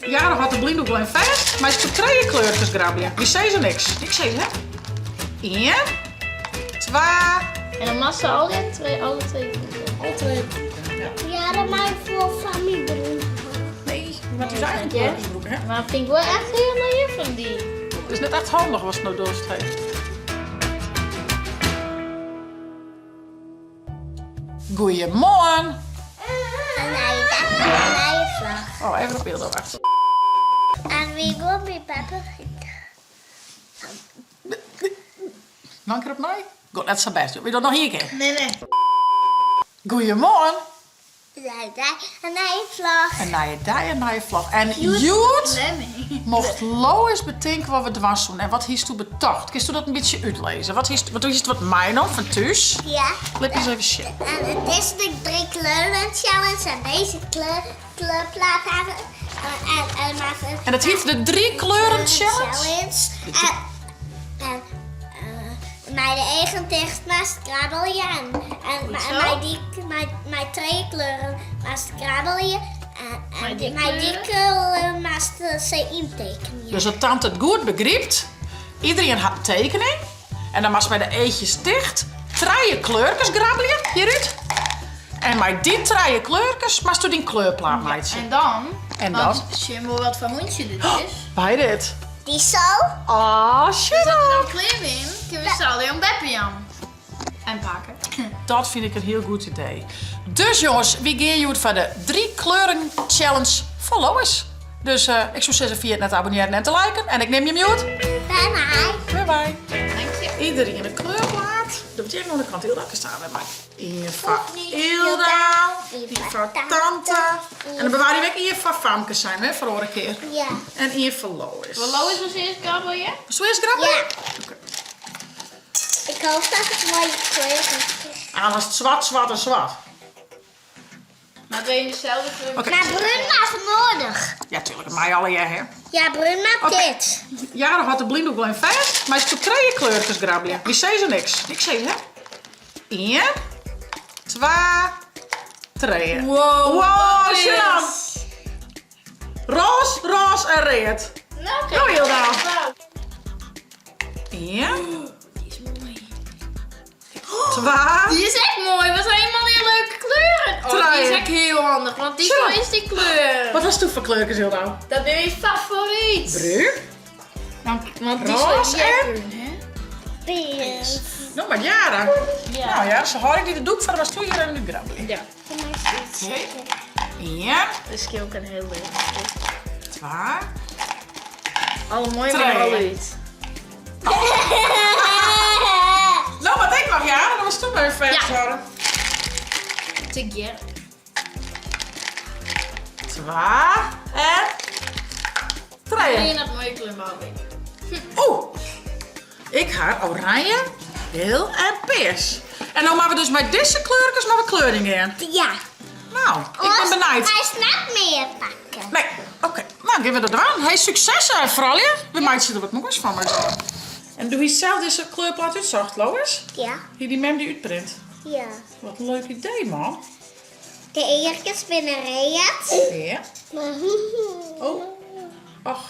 Jara hâldt de blyndoek wol even fêst. Meist foar trije kleurkes grabje. Wy sizze niks. Niks sizze, hè? Ien, twa. En dan moatst se allegear trije, alle trije brûke. Alle trije brûke, ja. Jara mei wol fan myn brún ha. Nee, je moat ús eigen kleurkes brûke, hè? Mar fyn ik wol echt hiel leaf fan dy. It is net echt handich watst no dochst, hè? Goeiemoarn! Een nije dag, een nije vlog. Oh, even op Hilda wacht. En wie wil bij Peppa Nog een keer opnij? Goed, net sa bêst. Wy dogge noch ien kear. Nee, nee. Goeiemoarn! Een nije dei, in nije vlog. In nije dei, in nije vlog. En hjoed mocht Lois betinke wat we dwaan soene. En wat hiest doe betocht? Kinst do dat in bytsje útlizze? Wat hiest, want do hiest wat meinommen fan thús? Ja. Lit ús even sjen. En het is de drie kleuren challenge en deze kleur, kleurplaat en, en, en, en, En dat hiet de drie kleuren challenge? challenge. En, en Mei de eagen ticht moatst krabbelje en mei dy mei trije kleuren moatst krabbelje en mei dy kleuren moatst se yntekenje. Dus as tante it goed begrypt, iederien hat in tekening en dan moatst mei de eachjes ticht trije kleurkes grabbelje hjirút en mei dy trije kleurkes moatsto dyn kleurplaat meitsje. En dan, En dan? want sjen wol wat foar hûntsje dit is. By dit. Dy so? Oh, sjoch Dus as we dan. dan klear binne, kinne we Sally om beppe jaan. En pake. Dat fyn ik in hiel goed idee. Dus jonges, wy gean hjoed foar de drie kleuren challenge fan Lois. Dus ik soe sizze ferjit net te abonnearren en te liken. En ik nim jim hjoed. Bye bye. Bye bye. Dank je. Iederien in kleurplaat. Doe it even oan de kant, Hilda, kinst daar wer mei. Ien foar Hilda, ien foar tante. En dan bewarje we ek ien foar Famke sein, hè, foar oare kear. Ja. En ien foar Lois. Wol Lois as earst grabbelje? Wolst earst grabbelje? Ja. Oké. Ik hoop dat ik mooie kleuren krijg. Ah, dan is it swart, swart en swart. Maar wil je dezelfde kleur? Oké. Maar brún was nodig. Ja, tuurlijk, dat mei allegear, hè. Ja, brún maar Oké. dit. Jara hâldt de blyndoek wol even fêst. Meist foar trije kleurkes grabbelje. Wy sizze niks. Niks sizze, hè? Ien, twa, trije. Wow, Wow, wat sjoch dan. is. Rôs, rôs en read. Nou, oké. Nou, Hilda. Wauw. Ien, Die is mooi. twa. Die is echt mooi. Wat zijn helemaal die leuke kleuren. Oh, die is Trije. echt heel handig, want die Sjoch. is die kleur. Wat hast do foar kleurkes, Hilda? Dat bin myn favoriet. Brún. Want die Roze is en? brún, hè? Pears. No, mar Jara. Ja. Nou ja, se hâld ik dy de doek foar, dan moatst do hjir even út grabbelje. Ja. Oké. Ien, Dat is ook een heel leuk. twa. Alle mooie Trije. maar al uit. No, wat ik noch, Jara, dan moatst do mar even fêsthâlde. Tegearre. Twa en trije. En dat mooie kleur Oeh, ik ha oranje, geel en pears. En no moatte we dus mei dizze kleurkes mar wat kleuring gean. Ja. No, ik bin benijd. Hy snapt mear pakken. Nee, oké. No, gean we dat dwaan. Hey, sukses froulju. We meitsje der wat moais fan mei elkoar. En do hiest sels dizze kleurplaat útsocht, Lois? Ja. Hie dyn mem dy útprint? Ja. Wat in leuk idee, man. De earkes binne read. Ja. Oh. Och.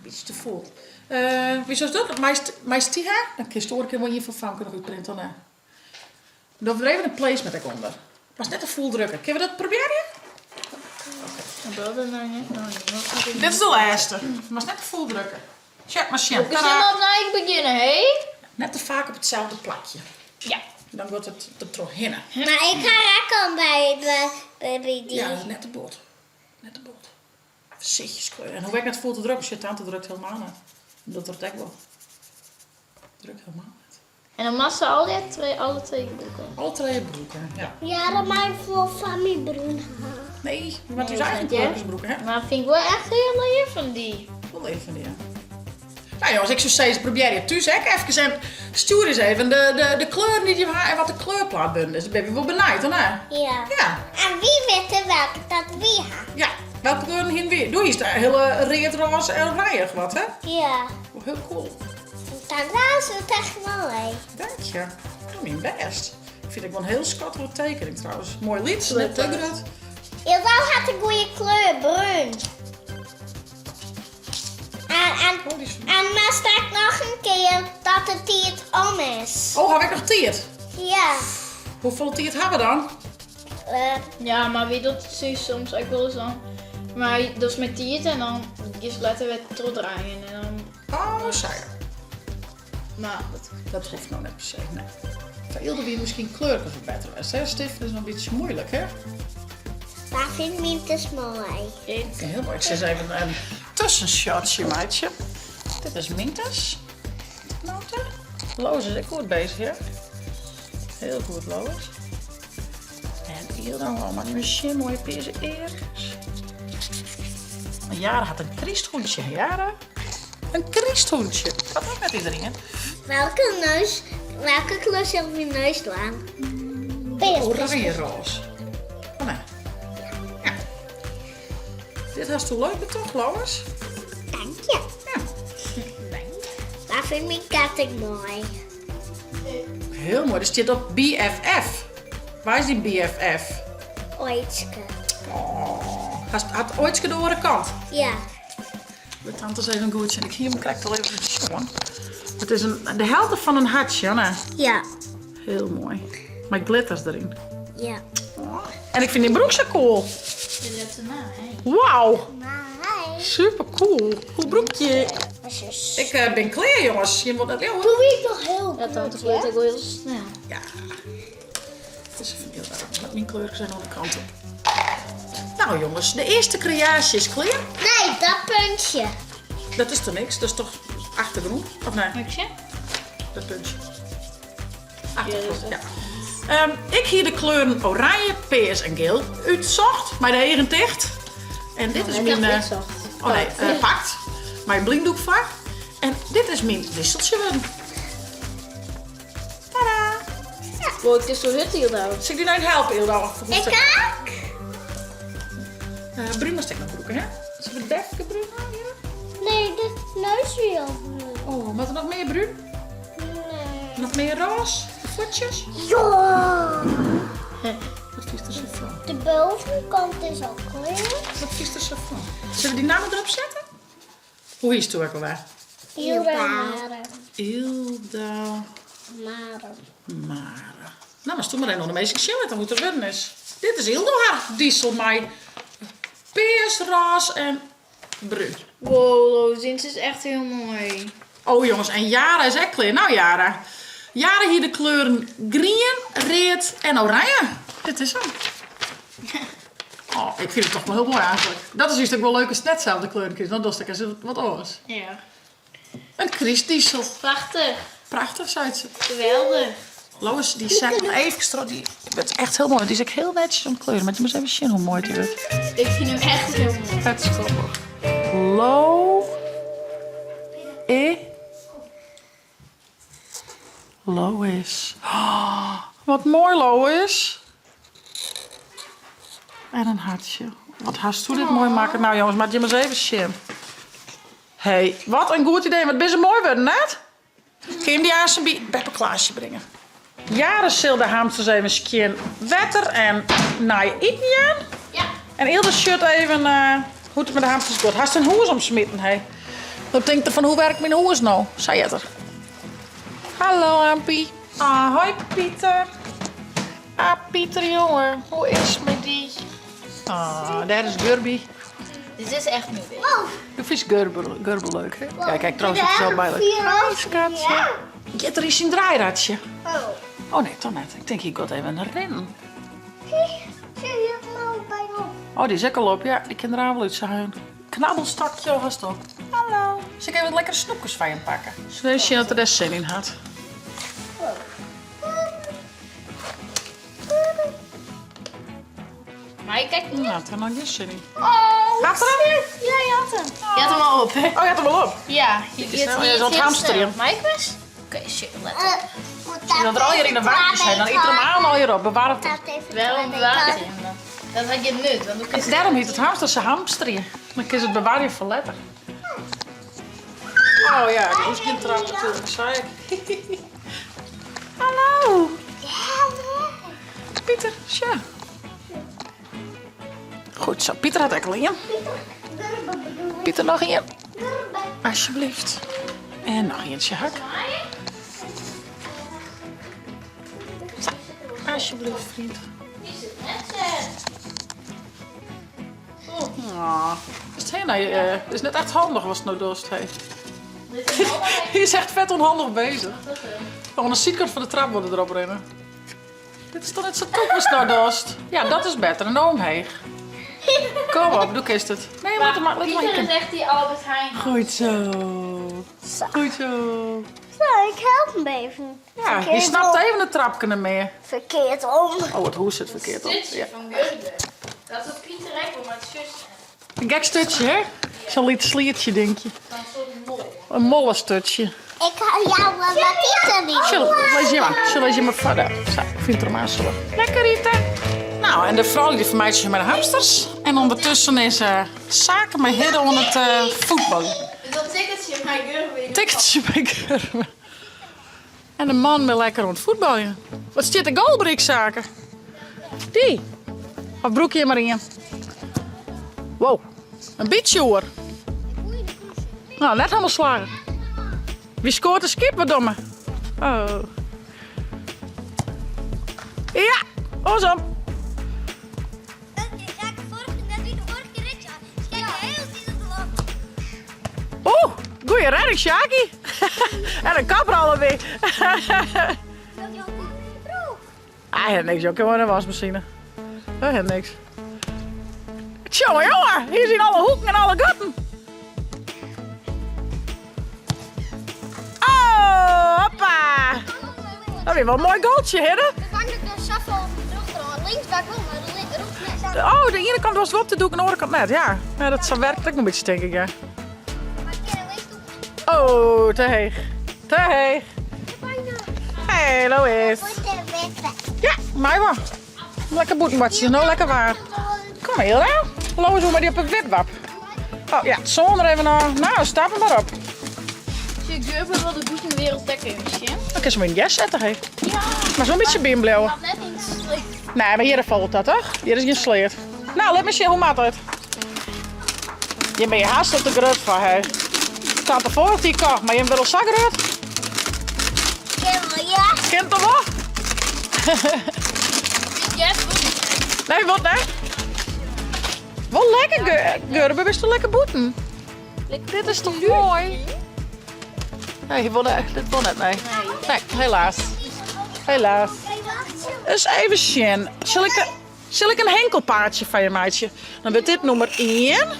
Bytsje te fûl. Uh, wie soest dat? Meist, meist dy ha? Dan kinst oare kear wol ien fan Famke noch útprinte dan hè. Doch der even in placemat ek ûnder. Moatst net te fûl drukke. Kinne we dat probearje? Dit is de lêste. Moatst net te fûl drukke. Tsjek mar sjen. We sille opnij begjinne, hé? Net te faak op itselde plakje. Ja. Dan giet it der trochhinne. Mar ik ha ek al by, by, by dy. Ja, net te bot. Net te bot. Foarsichtjes kleure. En hoech ek net fûl te drukken, sjoch, tante drukt helemaal net. Dat docht ek wol. Drukt helemaal net. En dan moatst se allegear alle trije brûke. Alle trije brûke, ja. Ja, dat mei ik wol fan myn brún ha. Nee, we moatte ús eigen kleurkes brûke, hè? Mar fyn ik wol echt hiel leaf fan dy. Wol leaf fan dy, ja. Nou jongens, ik soe sizze, probearje it thús ek efkes en stjoer ris even de, de, de kleuren dy't jim ha en wat de kleurplaat wurden is. Dan bin we wol benijd, hè? Ja. Ja. En wy witte welke dat wy ha. Ja, welke kleuren hiene wy? Do hiest hiele read, rôze en oranje wat, hè? Ja. Wol hiel cool. Tata is het echt mooi. Dank je. Doe myn bêst. Ik fyn it wol in hiel skattige tekening trouwens. Moai lyts, net te grut. Hilda hat in goede kleur, brún. En, en moatst ek noch in kear dat de tiid om is. Oh, ha we ek noch tiid? Ja. Hoefolle tiid ha we dan? Uh, ja, mar wy dogge it thús soms ek wolris dan. Mar dat is mei tiid en dan giest letter wer trochdraaien en dan. Oh, sa ja. Mar dat, dat hoecht no net per se, nee. Foar Ylde wie miskien kleurkes wat better west, hè? Stiften is noch in bytsje muoilik, hè? Wa fynt myn moai? Hiel moai. Ik sil even in tussenshotje meitsje. Dit is Mintes. Noten. Lois is ek goed bezich, hè? Hiel goed, Lois. En hier dan wel maar sjen, moaie pearse earkes. Jara hat in krysthûntsje. Jara? In krysthûntsje. Dat hat net iedereen. Welke neus, welke kleur sil myn neus dwaan? Pears. Oranje roze. Oh nee. Ja. Dit hast du leuk betocht, Lois? Dank je. Ja. Wa fynt myn ketting moai? Hiel moai. Der stiet op BFF. Wa is dyn BFF? Oitske. Oh. Hast, hat Oitske de oare kant? Ja. Lit tante ris even goed sjen. Ik hie him krekt al even sjoen. It is in, de helte fan in hartsje, Anne. Ja. Hiel moai. Mei glitters deryn. Ja. Oh. En ik fyn dyn broek sa cool. Wauw. Super cool. Cool broekje. Ik eh, bin klear, jonges. Jim wolle net leauwe. Doe ik noch hiel Ja, tante kleurt ek wol hiel snel. Ja. It is even hiel warm. Myn kleurkes zijn oan de kant op. Nou jongens, de earste kreaasje is klear. Nee, dat puntje. Dat is toch niks? Dat is toch achtergrûn? Of nee? Mag ik sjen? Dat puntje. Achtergrûn, ja. Ehm, ik hie de kleuren oranje, pears en geel útsocht, mei de eagen ticht. En dit is myn... Eh, oh nee, uh, pakt. Mei blyndoek foar. En dit is myn wisseltsje wurden. Tada! Wow, it is sa hurd, Yldo. Sil ik dy no even helpe, Yldo? Ik ek. Uh, brún moatst ek noch brûke, hè? Sille we defke brún ha? Ja? Nee, de neus wie al brún. Oh, moat der noch mear brún? Nee. Noch mear rôs? De fuotsjes? Ja! Wat fynst der sa fan? De bovenkant is al klear. Wat fynst der sa fan? Sille we dy namme derop sette? Hoe hiest do ek alwer? Ylda Mare. Ylda Mare. Mare. No, moatst do mar even oan de minsken sjen litte hoe't it wurden is. Dit is Yldo har diesel mei pears, rôs en brún. Wow, Lois, dit is echt hiel moai. Oh jongens, en Jara is ek klear. Nou Jara. Jara hie de kleuren grien, read en oranje. Dit is hem. Oh, ik fyn it toch wol hiel moai eigentlik. Dat is juist ek wol leuk ast net itselde kleuren kiest, dan dochst ek ris wat oars. Ja. In krystdiesel. Prachtich. Prachtich, seit se. Geweldich. Lois, dy set him eefkes troch. Dy wurdt echt hiel moai. Dy is ek hiel netsjes om kleuren. Mar je moatst even sjen hoe moai dy wurdt. Ik fyn him echt hiel moai. Vet skoppich. Lo. I. Lois. Oh, wat moai, Lois. En in hartsje. Wat hast do dit moai makke. Nou jongens, moat jim ris even sjen. Hey, wat in goed idee. Wat binne se moai wurden, net? Kin jim dy aanst by Beppe Klaasje bringe? Jara sil de hamsters even skjin wetter en nij iten jaan. Ja. En Ylde sjocht even eh, hoe't it mei de hamsters giet. Hast in hûs omsmiten, hé? Dan tinkt er fan hoe werkt myn hûs no? Sa heart er. Hallo Ampie. Ahoy Pieter. Ah Pieter jonge, hoe is 't mei dy? Ah, dêr is Gurby. Dit is echt myn baby. Do fynst Gurbe, Gurbe leuk, hè? Kijk, kijk, trouwens, ik zelf bij leuk. Hi, skatje. Giet er yn syn draairadsje? Oh nee, toch net. Ik tink, hy giet even rinnen. Oh, dy is ek al op. Ja, dy kin der wol út sa. Knabbelstakje of wat op. Hallo. Sil ik even wat lekkere snoepkes foar jim pakke? Sille we even sjen oft er dêr sin yn hat. Maar ik kijk Nou, hat er noch gjin sin yn. Oh, Hat er hem? Ja, je had hem. Je had hem al op, hè? Oh, je had hem al op. Ja, je is nou weer zo'n hamsterje. Mike was? Oké, shit, let op. Dat er al hier in de waakjes zijn, dan eet er hem aan al hier op. Bewaar het. Waarom bewaart hij hem dan? Dat had je nut, want dan is Daarom heet het hamster ze hamsterje. Dan kun je het bewaren voor letter. Oh ja, dat is geen trap natuurlijk, zei ik. Hallo. Pieter, tja. Goed zo, Pieter hat ek al ien. Pieter noch ien. Alsjeblieft. En noch ientsje hak. Sa, alsjeblieft vriend. Oh, is het heel, nee, uh, is net echt handig wat het nou dost. Hey. Hij is echt vet onhandig bezig. Oan de sydkant fan de trap wol er derop rinne. Dit is toch net sa tûk watst no dochst? Ja, dat is better. En no omheech. Kom op, doe kinst it. Nee, lit mar, lit mar. Pieter is echt die Albert Heijn. Goed zo. Goed zo. Zo, ik help hem even. Ja, je snapt even de trapke net mear. Verkeerd om. Oh, it hûs sit ferkeard om. Stutsje fan Gurbe. Dat docht Pieter ek wol mei it suske. In gek stutsje, hè? Zo'n lyts sliertsje, dinkje. Fan in soart mol. In mollestutje. Ik ha jou wel wat iten niet. Sjoch, lis hjir mar. Sjoch, lis hjir mar foar de. Sa, fynt er him aan. Lekker ite. Nou, en de froulju die fermeitsje sich mei de hamsters. En ondertussen is uh, Sake mei Hidde oan it uh, fuotbaljen. Dat tikkertsje mei Gurbe. Tikkertsje mei Gurbe. En de man wer lekker oan it fuotbaljen. Wat stiet de goal brik, Sake? Dy. Of brûk je mar ien? Wow, in bytsje oer. Nou, net helemaal slagge. Wie skoart de skip, wat domme? Oh. Ja, oarsom. Oeh, goeie redding, Sjaki. En in kaprol derby. Hy hat niks, joh. Ik kin wol in wasmasine. Hy hat niks. Tjonge, jonge, hier zijn alle hoeken en alle gatten. Oh, hoppa. Dat is wel een mooi goaltje, hè? Oh, de ene kant was het wel op de doek en de andere kant net, ja. Ja, dat zo werkt ook een beetje, denk ik, ja. Oh, te heech. Te heech. Hey, Lois. Ja, mij wel. Lekker bûtenbadsje, no lekker waar. Kom maar, Hilda. Lois, hoe maar die op een wipwap. Oh ja, het zon er even naar. Nou, stap hem maar op. Zie ik durf wel de bûtenwereld lekker in misschien. Dan kun je hem in de jas zetten, hè. Ja. Maar zo'n beetje binnenblijven. Ik had net niet sleet. Nee, maar hier valt dat toch? Hier is geen sleet. Nou, laat me zien hoe mat het. Je bent je haast op de grut van, hè. Tante voort die kocht, maar je bent wel zo grut. Ja. Kent dat wel? Nee, wat hè? Wel lekker, Gurbe, bist du lekker bûten? Dit is toch mooi? Nee, je wil dit wil net, nee. Nee, helaas. Helaas. Dus even zien. Zal ik, zal ik een henkelpaardje van je meisje? Dan wordt dit nummer 1. Dan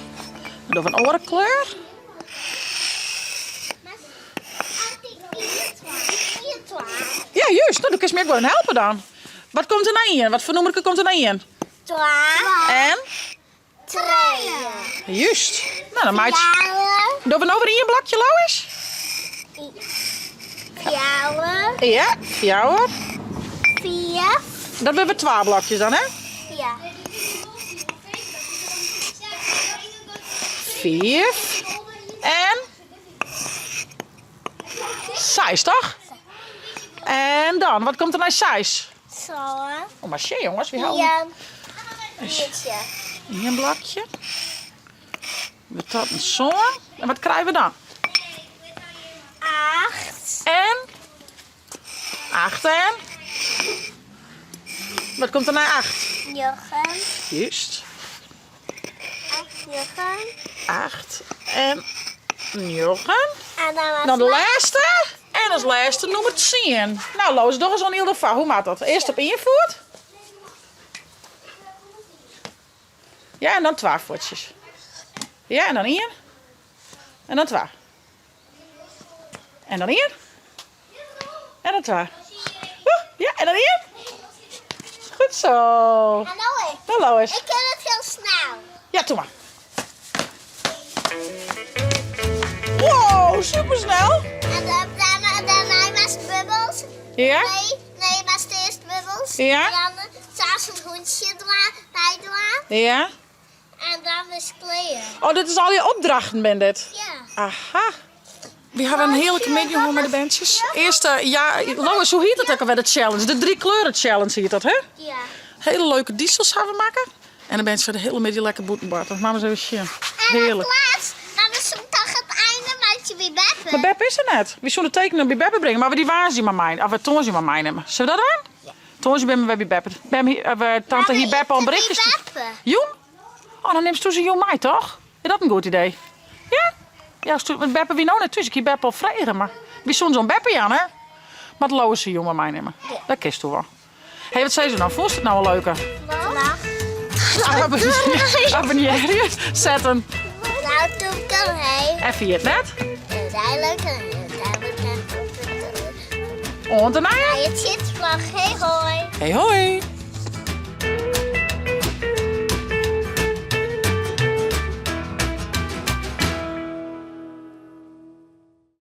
doen we een orenkleur. Ja, juist. Nou, dan kun je me ook wel helpen dan. Wat komt er nou in? Wat voor nummer komt er nou in? 2. En? 3. Juist. Nou, dan maak je... Doen we nou weer één blokje, Lois? 4. Ja, 4. 4. Dat hebben we 2 blokjes dan, hè? Ja. 4. En? 6, toch? En dan, wat komt er nou 6? Zo. Oh, maar shit, jongens, wie houden? Ja. Beetje. Hier een blokje. We tot een zon. En wat krijgen we dan? 8. En? 8 en? Wat komt er na 8? 9. Juist. 8, 9. 8 en 9. En dan, Dan de laatste. En als laatste nummer 10. Nou, Lois, toch eens een heel de Hoe maakt dat? Eerst op één voet. Ja, en dan 2 voetjes. Ja, en dan 1. En dan 2. En dan 1. En dan 2. Oeh, ja, en dan 1. Goed zo. En nou ik. Nou, Lois. Ik ken het heel snel. Ja, doe maar. Wow, supersnel. En dan, daarna, daarna was bubbels. Ja? Nee, nee, maar eerst bubbels. Ja? En dan zelfs een hoentje bij doen. Ja. En dan is kleren. Oh, dit is al je opdrachten, ben dit? Ja. Aha. We hebben een heerlijke middag met de bandjes. Eerste, ja, Lois, hoe heet dat ook alweer, de challenge? De 3 kleuren challenge heet dat, hè? Ja. Hele leuke diesels gaan we maken. En dan ben je de hele middag lekker boetenbarten. Maar eens even zien. En Heerlijk. het laatst, dan is het toch het einde met... Mar Beppe is der net. Wy soene de tekeningen by Beppe bringe, mar we dy woansdei mar mei, of tongersdei mar meinimme. Sille we dat dwaan? Tongersdei binne we wer by Beppe. Mem hie, of, tante hie Beppe al in berichtje stjoerd. Jûn? Oh, dan nimst do se jûn mei, toch? Is dat in goed idee? Ja? Ja, stu, want Beppe wie no net thús. Ik hie Beppe al frege, mar wy soene se oan Beppe jaan, hè? Moat Lois se jûn mar meinimme. Dat kinst do wol. Hé, wat sizze we no? Fûnst it no in leuke? Abonnearje, set in. En ferjit net. Oant de nije. Hey hoi. Hey hoi.